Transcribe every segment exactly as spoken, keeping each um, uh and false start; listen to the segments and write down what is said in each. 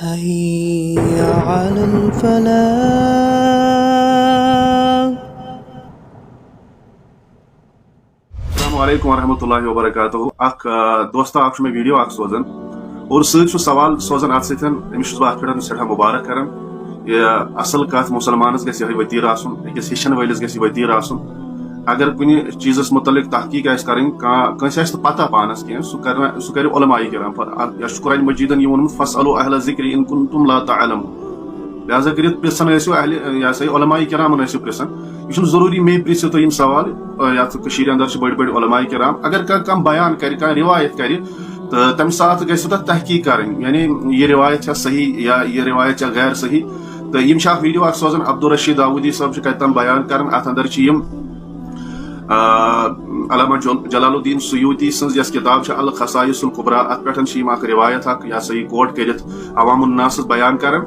حي على الفلاح. السلام علیکم ورحمۃ اللہ وبرکاتہ۔ اکھ آ، دوستہ اکھ چھُ مےٚ ویڈیو اکھ سوزان اور سۭتۍ چھُ سوال سوزان اتھ سۭتۍ، أمِس چھُس بہٕ اتھ پٮ۪ٹھ سٮ۪ٹھاہ مبارک کران۔ یہِ اصل کتھ، مسلمانس گژھِ یِہوٚے وتیرٕ آسُن، أکِس ہیٚچھن وٲلِس گژھِ یہِ وتیرٕ آسُن۔ اگر کُنہِ چیٖزس متعلق تحقیق آسہِ کرٕنۍ، کانٛہہ، کٲنٛسہِ آسہِ نہٕ پتہ پانس کینٛہہ، سُہ کرِ سُہ کرِ علماء کرام۔ پر-، اتھ، یتھ چھُ قرآن مجیدن یہِ ووٚنمُت، "فاسألوا اہل الذکر ان کنتم لا تعلمون"۔ لہذا کٔرِتھ پرژھان ٲسِو اہل، یہِ ہسا یہِ علماء کرامن ٲسِو پرژھان۔ یہِ چھُنہٕ ضروٗری مے پرژھِو تُہۍ یِم سوال۔ آ، یتھ کٔشیٖرِ اندر چھِ بٔڑۍ بٔڑۍ علماء کرام۔ اگر کانٛہہ، کانٛہہ بیان کرِ، کانٛہہ روایت کرِ، تہٕ تمہِ ساتہٕ گژھِ تتھ تحقیق کرٕنۍ، یعنی یہِ روایت چھا صحیح یا یہِ روایت چھا غیر صحیح۔ تہٕ یِم چھِ اکھ ویڈیو اکھ سوزان، عبدالرشید داوودی صٲب چھُ کتہِ تام بیان کران، اتھ اندر چھِ یِم، آ، علامہ جل-، جلال الدین سیوطی سٕنٛز یۄس کتاب چھِ الخصائص الکبریٰ، اتھ پٮ۪ٹھ چھِ یِم اکھ روایت اکھ، یہِ ہسا یہِ کوٹ کٔرِتھ عوام الناسس بیان کران۔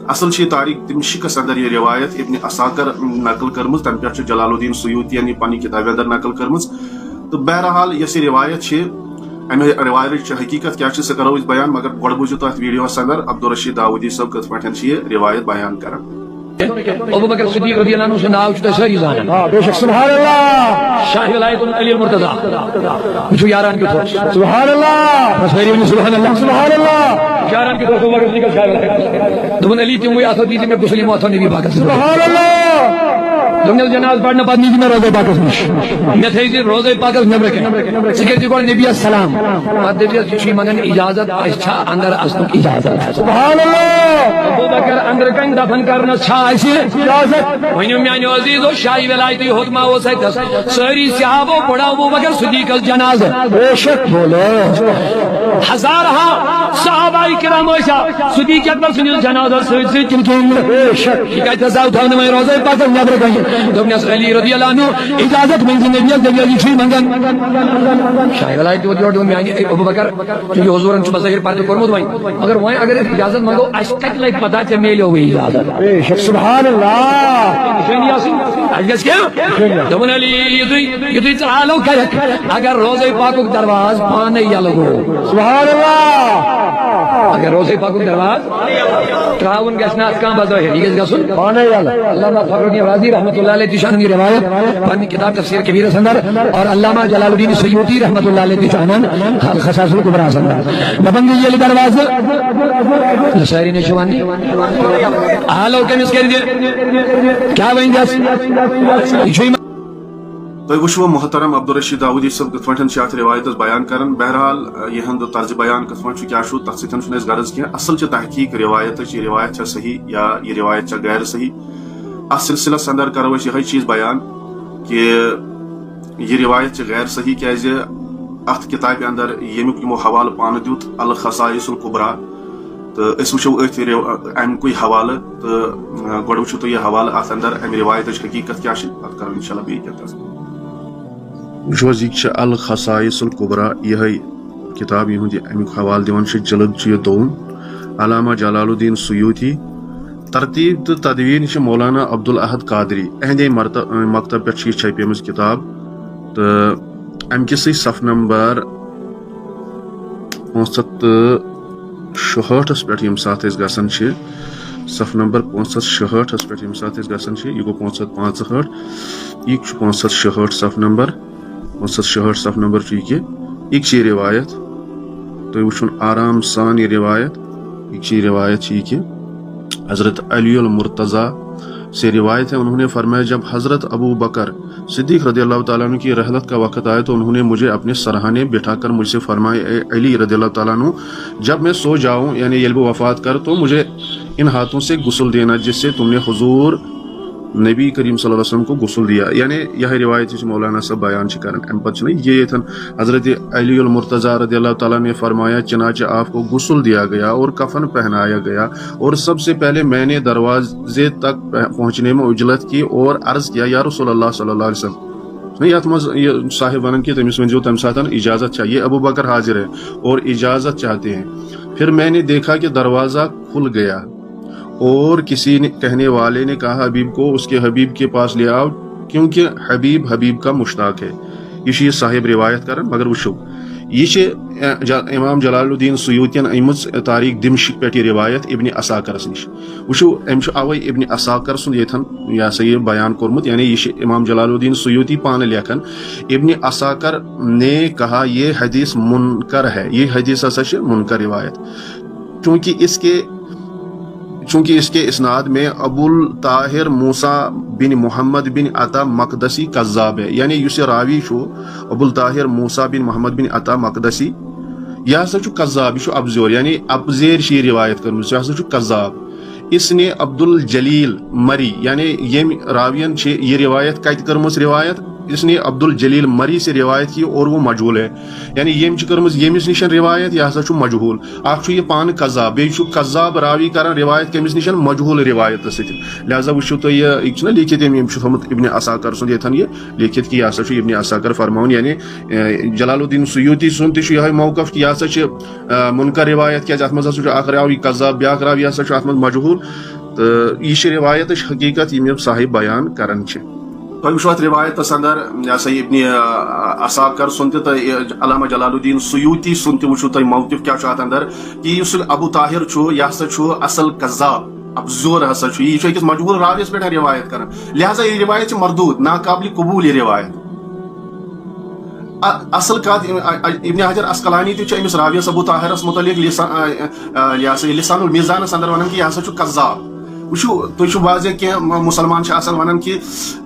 اصل چھِ یہِ تاریخ دمشقس اندر یہِ روایت ابن عساکر نقل کٔرمٕژ، تمہِ پٮ۪ٹھ چھُ جلال الدین سیوطین یہِ پننہِ کتابہِ اندر نقل کٔرمٕژ۔ تہٕ بہرحال یۄس یہِ روایت چھِ، امہِ روایتٕچ حقیقت کیٛاہ چھِ، سۄ کرو أسۍ بیان، مگر گۄڈٕ بوٗزِو تُہۍ اتھ ویڈیوس اندر عبدالرشید داوودی صٲب کِتھ پٲٹھۍ چھِ یہِ روایت بیان کران۔ ابو بکر صدیق رضی اللہ عنہ سُنٛد ناو چھُ تۄہہِ سٲری زانان۔ آ، بے شک، سبحان اللہ۔ شاہ ولایت علی المرتضی۔ وٕچھِو یاران کیُتھ اوس۔ سبحان اللہ۔ سٲری ؤنِو سبحان اللہ۔ سبحان اللہ۔ یاران کیُتھ اوس ابو بکر صدیقس شاہ ولایت۔ دوٚپُن علی، تِموٕے اتھو دیٖزِ مےٚ غسل، یِمو اتھو نبی پاکس۔ سبحان اللہ۔ دوٚپنس جناز پرنہٕ پتہٕ نیٖزِ مےٚ روزے پاکس نِش۔ مےٚ تھٲیزِ روزے پاکس نیٚبرٕ کنہِ۔ ژٕ کٔرزِ گۄڈٕ نبیس سلام۔ پتہٕ دٔپزٮ۪س، یہِ چھُے منگان اجازت، اسہِ چھا اندر اژنُک اجازت؟ سبحان اللہ۔ ابو بکر اندر کنہِ دفن کرنس چھا اسہِ؟ ؤنِو میانیو عزیزو، شاہ ولایتی حکمہ اوس اتٮ۪س۔ سٲری صحابو پوٚر ابو بکر صدیقس جنازٕ۔ بے شک بولو۔ ہزارہا صحابہ کرام ٲسۍ صدیق اکبر سٕنٛدِس جنازس سۭتۍ سۭتۍ۔ تِم کیٚنٛہہ۔ بے شک۔ یہِ کتہِ ہسا تھاونہٕ وۄنۍ روزے پتہٕ نیبرٕ کنہِ؟ دوٚپنس علی رضی اللہ عنہ اجازت مٔنٛزِ نبیس، دٔپۍ علی چھُے منگان۔ شاہ ولایت تہِ ووت یورٕ، دوٚپُن میانہِ ابو بکر، چونکہ حضورن چھُ بظاہر پردٕ کوٚرمُت وۄنۍ، مگر وۄنۍ اگر أسۍ اجازت منگو، اسہِ کتہِ لگہِ پتہ ژےٚ میلیووٕے اجازت؟ بے شک، سبحان اللہ۔ نشٲنی آسٕنۍ، اسہِ گژھِ کیٛاہ؟ دوٚپُن علی، یُتھُے، یُتھُے ژٕ حالو کرکھ، اگر روزے پاکُک دروازٕ پانے یلہٕ گوٚو۔ سبحان اللہ۔ اگر روزے پاکُک دروازٕ تراوُن گژھِ نہٕ اتھ کانٛہہ بظٲہر، یہِ گژھِ گژھُن۔ پانے یلہٕ۔ علامہ فخر الدین رازی رحمۃ اللہ علیہ تہِ چھُ انان یہِ روایت پننہِ کتاب تفسیر کبیرس اندر، اور علامہ جلال الدین سیوطی رحمۃ اللہ علیہ تہِ چھُ انان الخصائص الکبریٰ ہس اندر۔ دپان گٔے ییٚلہِ دروازٕ سارے نے چھِ وننہِ، حالو کٔمِس کٔرۍ دِ، کیٛاہ ؤنۍ دٮ۪س؟ یہِ چھُ یِمن تُہۍ وٕچھوٕ محترم عبدالرشید داوودی صٲب کِتھ پٲٹھۍ چھِ اَتھ رِوایتَس بیان کران۔ بہرحال، یِہُنٛد طرزِ بیان کِتھ پٲٹھۍ چھُ، کیٛاہ چھُ، تَتھ سۭتۍ چھُنہٕ اَسہِ غرض کینٛہہ۔ اَصٕل چھِ تحقیٖق رِوایتٕچ، یہِ رِوایت چھےٚ صحیح یا یہِ رِوایت چھےٚ غیر صحیح۔ اَتھ سلسلس اندر کرو أسۍ یِہوٚے چیٖز بیان کہِ یہِ رِوایت چھِ غیر صحیح، کیٛازِ اَتھ کِتابہِ اندر ییٚمیُک یِمو حوالہٕ پانہٕ دیُت، الخصائص الکبریٰ، تہٕ أسۍ وٕچھو أتھۍ رِو-، اَمہِ کُے حوالہٕ، تہٕ، آ، گۄڈٕ وٕچھِو تُہۍ یہِ حوالہٕ اَتھ اندر، اَمہِ رِوایتٕچ حقیٖقت کیٛاہ چھِ، پَتہٕ کَرو اِنشاءاللہ بیٚیہِ کینٛہہ تَتھ۔ وٕچھِو حظ، یہِ چھِ الخصائص الکبریٰ، یِہوٚے کِتاب، یِہُنٛد یہِ اَمیُک حوالہٕ دِوان چھِ، جِلد چھُ یہِ دوٚوُم۔ علامہ جلال الدین سیوطی۔ ترتیٖب تہٕ تدوین چھِ مولانا عبدالاحد قادری، اہندے مرت-، مکتب پٮ۪ٹھ چھِ یہِ چھپیمٕژ کِتاب، تہٕ اَمہِ کِسٕے صفہٕ نمبر پانٛژھ ہَتھ تہٕ شُہٲٹھس پٮ۪ٹھ ییٚمہِ ساتہٕ أسۍ گژھان چھِ، صفہٕ نمبر پانٛژھ ہَتھ شُہٲٹھس پٮ۪ٹھ ییٚمہِ ساتہٕ أسۍ گژھان چھِ، یہِ گوٚو پانٛژھ ہَتھ پانٛژہٲٹھ، یہِ چھُ پانٛژھ ہَتھ شُہٲٹھ صفہٕ نمبر، پانٛژھ ہَتھ شُہٲٹھ صفہٕ نمبر چھُ یہِ کہِ، یہِ چھِ یہِ رِوایت، تُہۍ وٕچھُن آرام سان یہِ رِوایت، یہِ چھِ یہِ رِوایت چھِ یہِ کہِ حضرت علی المرتضیٰ سے روایت ہے، انہوں نے فرمایا، جب حضرت ابو بکر صدیق رضی اللہ تعالیٰ عنہ کی رحلت کا وقت آیا تو انہوں نے مجھے اپنے سرہانے بٹھا کر مجھ سے فرمایا، اے علی رضی اللہ تعالیٰ عنہ، جب میں سو جاؤں، یعنی ییٚلہِ بہٕ وفات کر، تو مجھے ان ہاتھوں سے غسل دینا جس سے تم نے حضور نبی کریم صلی اللہ علیہ وسلم کو غسل دیا۔ یعنی یہی روایت یُس مولانا صاحب بیان چھِ کران، اَمہِ پتہٕ چھُنہ یہِ ییٚتھن حضرت علی المرتضیٰ رضی اللہ تعالیٰ نے فرمایا، چنانچہ آپ کو غسل دیا گیا اور کفن پہنایا گیا، اور سب سے پہلے میں نے دروازے تک پہ-، پہنچنے میں عجلت کی اور عرض کیا، یا رسول اللہ صلی اللہ علیہ وسلم۔ چھُنہ یتھ منٛز یہِ صاحب ونان کہِ تٔمِس ؤنۍزیو تمہِ ساتہٕ اجازت چھا، یہ ابو بکر حاضر ہے اور اجازت چاہتے ہیں۔ پھر میں نے دیکھا کہ دروازہ کھل گیا اور کسی نے، کہنے والے نے کہا، حبیب کو اس کے حبیب کے پاس لے آؤ، کیونکہ حبیب حبیب کا مشتاق ہے۔ یہ چھُ یہِ صاحب روایت کران، مگر وٕچھِو، یہِ چھِ، اے، ج-، امام جلال الدین سیوطین أنمٕژ تاریخ دمشق پٮ۪ٹھ یہِ روایت ابن عساکرس نِش۔ وٕچھِو، أمۍ چھُ اوے ابن عساکر سُنٛد ییٚتھن، یہِ ہسا یہِ، بیان کوٚرمُت، یعنی یہِ چھِ امام جلال الدین سیوطی پانہٕ لیکھان، ابن عساکر نے کہا یہ حدیث منکر ہے، یہ حدیث ہسا چھِ منکر روایت، چونکہ اس کے چونکہ اس کے اسناد میں ابو الطاہر موسیٰ بن محمد بن عطا مقدسی کذاب ہے، یعنی یُس یہِ راوی چھُ، ابو الطاہر موسیٰ بن محمد بن عطا مقدسی، یہِ ہسا چھُ کذاب، یہِ چھُ اپزیور، یعنی اپزیرۍ چھِ یہِ روایت کٔرمٕژ، یہِ ہسا چھُ کذاب۔ اس نے عبد الجلیل مری، یعنی ییٚمۍ راوین چھِ یہِ روایت کتہِ کٔرمٕژ روایت؟ اس نے عبد الجلیل مری سے روایت کی اور وہ مجہول ہے، یعنی ییٚمۍ چھِ کٔرمٕژ ییٚمِس نِش روایت، یہِ ہسا چھُ مجہول۔ اکھ چھُ یہِ پانہٕ کذاب، بیٚیہِ چھُ کذاب راوی کران روایت کٔمِس نِش؟ مجہول روایتس سۭتۍ۔ لہذا وٕچھِو تُہۍ، یہِ، یہِ چھُنہ لیکھِتھ أمۍ، أمۍ چھُ تھوٚمُت ابن عساکر سُنٛد ییٚتھن یہِ لیکھِتھ کہِ یہِ ہسا چھُ ابن عساکر فرماوُن، یعنی، اے، جلال الدین سیوطی سُنٛد تہِ چھُ یِہوٚے موقف کہِ یہِ ہسا چھِ، اے، منکر روایت، کیازِ اتھ منٛز ہسا چھُ اکھ راوی کذاب، بیٛاکھ راوی ہسا چھُ اتھ منٛز مجہول۔ تہٕ یہِ چھِ روایتٕچ حقیٖقت، یِم یِم صاحب بیان کران چھِ۔ تۄہہِ وٕچھو اتھ روایتس اندر، یہِ ہسا یہِ ابن، آ، عساکر سُنٛد تہِ تہٕ یہِ علامہ جلال الدین سیوطی سُنٛد تہِ وٕچھِو تُہۍ موقف کیٛاہ چھُ اتھ اندر، کہِ یُس یہِ ابو طاہر چھُ، یہِ ہسا چھُ اصل کذاب، اپزیور ہسا چھُ، یہِ چھُ أکِس مجہول راویس پٮ۪ٹھ روایت کران، لہذا یہِ روایت چھِ مردود، ناقابل قبول یہِ روایت۔ ا-، اصل کتھ، ا-، ا-، ابن حجر عسقلانی تہِ چھُ أمِس راویس ابو طاہرس متعلق لسان، آ، آ، یہِ ہسا یہِ لسان المیزانس اندر ونان کہِ یہِ ہسا چھُ کذاب۔ وٕچھِو، تُہۍ چھِو بعضے کینٛہہ م-، مُسلمان چھِ آسان ونان کہِ،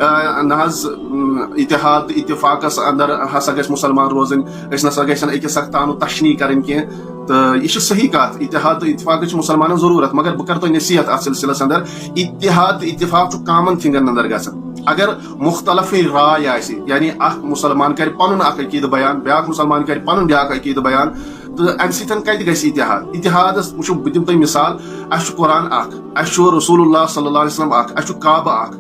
آ، نہ حظ، م، اتحاد تہٕ اتفاقس اندر ہسا گژھِ مُسلمان روزٕنۍ، أسۍ نہ سا گژھن أکِس اکھ تانُک تشنیع کرٕنۍ کینٛہہ۔ تہٕ یہِ چھِ صحیح کتھ، اتحاد تہٕ اتفاقٕچ چھِ مُسلمانن ضروٗرت، مگر بہٕ کرٕ تۄہہِ نصیحت اتھ سلسلس اندر، اتحاد تہٕ اتفاق چھُ common thingن اندر گژھان۔ اگر مختلف رائے آسہِ، یعنی اکھ مُسلمان کرِ پنُن اکھ عقیدٕ بیان، بیٛاکھ مُسلمان کرِ پنُن بیٛاکھ عقیدٕ بیان، تہٕ امہِ سۭتۍ کتہِ گژھِ اتحاد؟ اتحادس وٕچھِو، بہٕ دِمہٕ تۄہہِ مثال، اسہِ چھُ قرآن اکھ، اسہِ چھُ رسول اللہ صلی اللہ علیہ وسلم اکھ، اسہِ چھُ کعبہ اکھ،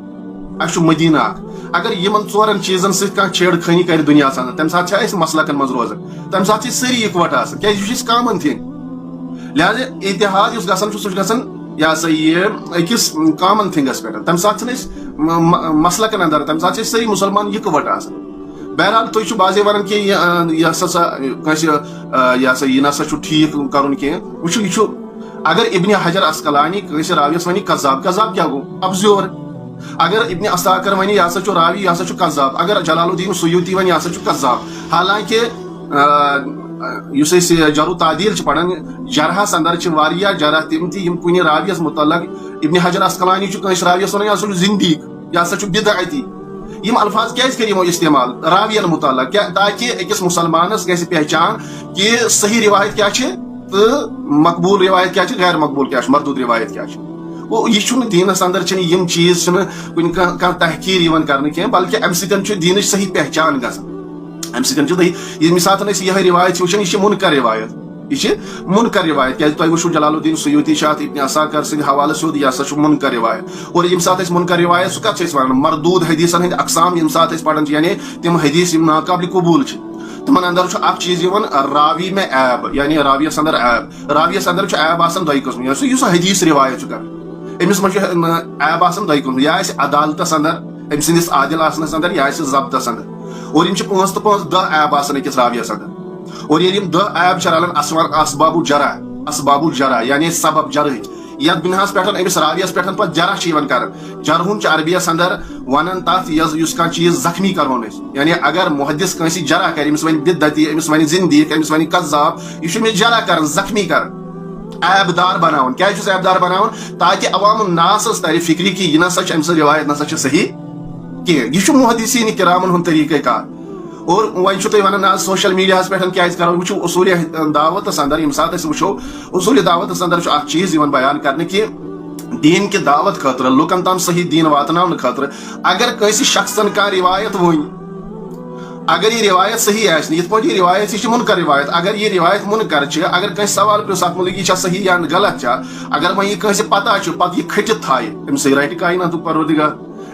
اسہِ چھُ مدینہ اکھ۔ اگر یِمن ژورن چیٖزن سۭتۍ کانٛہہ چھیڑ خٲنی کرِ دُنیاہس اندر، تمہِ ساتہٕ چھا أسۍ مسلکن منٛز روزان؟ تمہِ ساتہٕ چھِ أسۍ سٲری یکوٹہٕ آسان، کیازِ یہِ چھُ اسہِ common thing۔ لہذا اتحاد یُس گژھان چھُ، سُہ چھُ گژھان، یہِ ہسا یہِ، أکِس common thingس پٮ۪ٹھ۔ تمہِ ساتہٕ چھِنہٕ أسۍ م-، م-، مسلکن اندر، تمہِ ساتہٕ چھِ أسۍ سٲری مُسلمان یکوٹہٕ آسان۔ بہرحال، تُہۍ چھِو بعضے ونان کہِ یہِ، آ، یہِ ہسا، کٲنٛسہِ، آ، یہِ ہسا، یہِ نہ سا چھُ ٹھیٖک کرُن کینٛہہ۔ وٕچھِو، یہِ چھُ، اگر ابن حجر عسقلانی کٲنٛسہِ راویس ونہِ کذاب، کذاب کیٛاہ گوٚو؟ اپزیور۔ اگر ابن عساکر ونہِ، یہِ ہسا چھُ راوی، یہِ ہسا چھُ کذاب۔ اگر جلال الدین سیوطی ونہِ، یہِ ہسا چھُ کذاب۔ حالانکہ، آ، یُس أسۍ جرح و تعدیل چھِ پران، جرحس اندر چھِ واریاہ جرح تِم تہِ، یِم کُنہِ راویس متعلق، ابن حجر عسقلانی چھُ کٲنٛسہِ راویس ونان، یہِ ہسا چھُ زندیق، یہِ ہسا چھُ بدعتی۔ یِم الفاظ کیازِ کٔرۍ یِمو استعمال راوین متعلق؟ کیا-، تاکہ أکِس مُسلمانس گژھِ پہچان کہِ صحیح روایت کیٛاہ چھِ تہٕ مقبول روایت کیٛاہ چھِ، غیر مقبول کیٛاہ چھِ، مردود روایت کیٛاہ چھِ۔ گوٚو، یہِ چھُنہٕ دیٖنس اندر، چھِنہٕ یِم چیٖز، چھِنہٕ کُنہِ کانٛہہ، کانٛہہ تحقیر یِوان کرنہٕ کینٛہہ، بلکہ امہِ سۭتۍ چھُ دیٖنٕچ صحیح پہچان گژھان۔ امہِ سۭتۍ چھُ تۄہہِ، ییٚمہِ ساتہٕ أسۍ یِہے روایت چھِ وٕچھان، یہِ چھِ منکر روایت، یہِ چھِ منکر روایت۔ کیازِ تۄہہِ وٕچھِو، جلال الدین سیوطی چھُ اتھ، ابن عساکر سٕنٛدِ حوالہٕ سیوٚد، یہِ ہسا چھُ منکر روایت۔ اور ییٚمہِ ساتہٕ أسۍ منکر روایت، سُہ کتھ چھِ أسۍ ونان؟ مردود حدیثن ہٕنٛدۍ اقسام ییٚمہِ ساتہٕ أسۍ پران چھِ، یعنی تِم حدیث یِم ناقابل قبول چھِ، تِمن اندر چھُ اکھ چیٖز یِوان، راوی میں عیب، یعنی راویس اندر عیب۔ راویس اندر چھُ عیب آسان دۄیہِ قٕسمہٕ، یعنی سُہ یُس عدیث روایت چھُ کران، أمِس منٛز چھُ، ٲں، عیب آسان دۄیہِ قٕسمہٕ، یا آسہِ عدالتس اندر، أمۍ سٕنٛدِس عادل آسنس اندر، یا آسہِ ضبطس اندر۔ اور یِم چھِ پانٛژھ تہٕ پانٛژھ دَہ عیب آسان أکِس راویس اندر۔ اور ییٚلہِ یِم دَہ عیب چھِ رلان، اسوان اسباب الجرح، اسباب الجرح، یعنی سبب جرحٕکۍ، یتھ بناہس پٮ۪ٹھ أمِس راویس پٮ۪ٹھ پتہٕ جرح چھِ یِوان کران۔ جرحُن چھُ عربیس اندر ونان تتھ، یۄس، یُس کانٛہہ چیٖز زخمی کرہون أسۍ، یعنی اگر محدث کٲنٛسہِ جرح کرِ، أمِس ونہِ بدعتی، أمِس ونہِ زندیق، أمِس ونہِ کذاب، یہِ چھُ أمِس جرح کران، زخمی کران، عیب دار بناوان۔ کیازِ چھُس عیب دار بناوان؟ تاکہ عوام الناسس ترِ فکرِ کہِ یہِ نسا چھُ، أمۍ سٕنٛز روایت نسا چھِ صحیح کینٛہہ۔ یہِ چھُ محدثین کرامن ہُنٛد طریقہ کار۔ اور وۄنۍ چھُو تُہۍ ونان، نہ حظ، سوشل میڈیاہس پٮ۪ٹھ کیازِ کرو؟ وٕچھِو، اصوٗلِ دعوتس اندر، ییٚمہِ ساتہٕ أسۍ وٕچھو، اصوٗلِ دعوتس اندر چھُ اکھ چیٖز یِوان بیان کرنہٕ کہِ دیٖن کہِ دعوت خٲطرٕ، لُکن تام صحیح دیٖن واتناونہٕ خٲطرٕ، اگر کٲنٛسہِ شخصن کانٛہہ روایت ؤنۍ، اگر یہِ روایت صحیح آسہِ نہٕ، یِتھ پٲٹھۍ یہِ روایت، یہِ چھِ منکر روایت، اگر یہِ روایت منکر چھِ، اگر کٲنٛسہِ سوال پرٛژھ اتھ مُتعلق، یہِ چھا صحیح یا غلط چھا، اگر وۄنۍ یہِ کٲنٛسہِ پتہ چھُ، پتہٕ یہِ کھٔٹِتھ تھایہِ، أمِس سۭتۍ رٹہِ کائناتُک پروردگار۔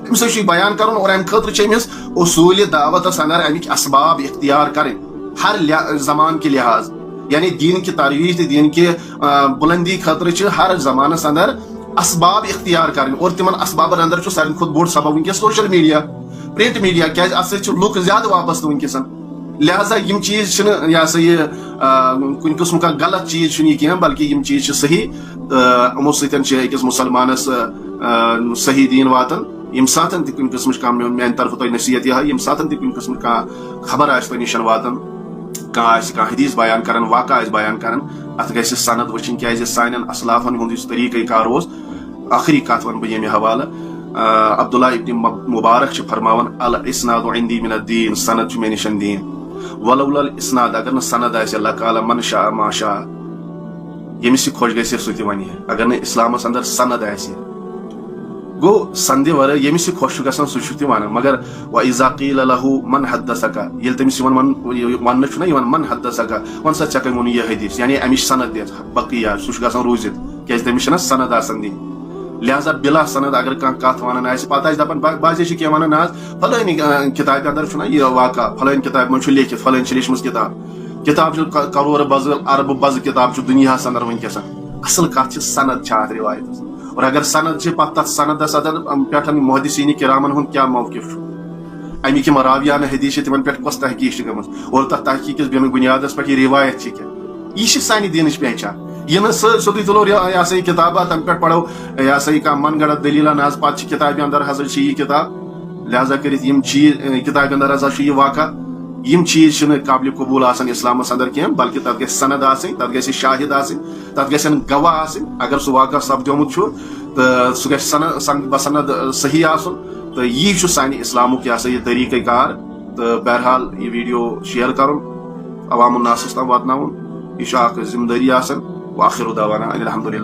أمِس سۭتۍ چھُ یہِ بیان کرُن، اور امہِ خٲطرٕ چھِ أمِس اصوٗلِ دعوتس اندر امِکۍ اسباب اختیار کرٕنۍ، ہر لح-، زمان کہِ لحاظ، یعنی دیٖن کہِ ترویج تہٕ دیٖن کہِ، آ، بُلندی خٲطرٕ چھِ ہر زمانس اندر اسباب اختیار کرٕنۍ، اور تِمن اسبابن اندر چھُ ساروی کھۄتہٕ بوٚڑ سبب وٕنکیٚس سوشل میڈیا، پرنٹ میڈیا، کیازِ اتھ سۭتۍ چھِ لُکھ زیادٕ وابستہٕ وٕنکیٚس۔ لہذا یِم چیٖز چھِنہٕ، یہِ ہسا یہِ، آ، کُنہِ قٕسمُک کانٛہہ غلط چیٖز چھُنہٕ یہِ کینٛہہ، بلکہِ یِم چیٖز چھِ صحیح۔ تہٕ یِمو سۭتۍ چھِ أکِس مُسلمانَس، آ، صحیح دیٖن واتان۔ ییٚمہِ ساتَن تہِ کُنہِ قٕسمٕچ کانٛہہ میون-، میٛانہِ طرفہٕ تۄہہِ نصیحت یہِ ہا، ییٚمہِ ساتَن تہِ کُنہِ قٕسمٕچ کانٛہہ خبر آسہِ تۄہہِ نِش واتان، کانٛہہ آسہِ کانٛہہ حدیث بیان کران، واقعہ آسہِ بیان کران، اَتھ گژھِ سند وٕچھِنۍ، کیٛازِ سانٮ۪ن اسلافن ہُنٛد یُس طریٖقہ کار اوس۔ ٲخری کتھ ونہٕ بہٕ ییٚمہِ حوالہٕ۔ آ، عبداللہ ابن مب-، مبارک چھِ فرماوان، "الاسناد عندی من الدین"، سند چھُ مےٚ نِش دیٖن۔ "ولولا الاسناد"، اگر نہٕ سند آسہِ، "لقال من شاء ما شاء"، ییٚمِس یہِ خۄش گژھِ سُہ تہِ ونہِ۔ اگر نہٕ اسلامس اندر سند آسہِ، گوٚو سندِ ورٲے ییٚمِس یہِ خۄش چھُ گژھان سُہ چھُ تہِ ونان۔ مگر "واذا قیل لہ من حدثک"، ییٚلہِ تٔمِس یِوان ون-، یہِ وننہٕ چھُنہ یِوان، "من حدثک"، ون سا ژےٚ کٔمۍ ووٚن یہِ حدیث، یعنی امِچ سند دِتھ بقیہ، سُہ چھُ گژھان روٗزِتھ، کیٛازِ تٔمِس چھنہ سند آسان دِنۍ۔ لہذا بلا سند اگر کانٛہہ کتھ ونان آسہِ، پتہٕ آسہِ دپان، با-، بعضے چھِ کینٛہہ ونان، "نہ حظ، فلٲنی، آ، کتابہِ اندر چھُنہ یہِ واقعہ، فلٲنۍ کتابہِ منٛز چھُ لیکھِتھ، فلٲنۍ چھِ لیچھمٕژ کتاب۔" کتاب چھِ ک-، کرورٕ بزٕ، اربہٕ بزٕ کتاب چھُ دُنیاہس اندر وٕنکیٚس۔ اصل کتھ چھِ سند چھِ اتھ رِوایتس۔ اور اگر سند چھِ پتہٕ تتھ سندس اندر، ام، پٮ۪ٹھ محدثین کرامن ہُنٛد کیٛاہ موقف چھُ، امیِکۍ یِم راویانہٕ حدیث چھِ، تِمن پٮ۪ٹھ کۄس تحقیق چھِ گٔمٕژ، اور تتھ تحقیق کِس بُنیادس پٮ۪ٹھ یہِ رِوایت چھِ کینٛہہ، یہِ چھِ سانہِ دیٖنٕچ پہچان۔ یہِ نہٕ سُہ سیوٚدُے تُلو رِ-، یہِ ہسا یہِ کتابہ، تمہِ پٮ۪ٹھ پرو، یہِ ہسا یہِ کانٛہہ من گڑت دٔلیٖلہ، نہ حظ، پتہٕ چھِ کتابہِ اندر ہسا چھِ یہِ کتاب۔ لہذا کٔرِتھ یِم چیٖز، اے، کتابہِ اندر ہسا چھُ یہِ واقعہ، یِم چیٖز چھِنہٕ قابلِ قبوٗل آسان اسلامس اندر کینٛہہ، بلکہِ تتھ گژھِ سند آسٕنۍ، تتھ گژھِ شاہد آسٕنۍ، تتھ گژھن گواہ آسٕنۍ۔ اگر سُہ واقعہ سپدیومُت چھُ، تہٕ سُہ گژھِ سند، سند بسند، اے، صحیح آسُن۔ تہٕ یی چھُ سانہِ اسلامُک، یہِ ہسا یہِ طریٖقہ کار۔ تہٕ بہرحال، یہِ video share کرُن، عوام الناسس تام واتناوُن، یہِ چھُ اکھ ذمہٕ دٲری آسان۔ وآخر دعوانا ان الحمد للہ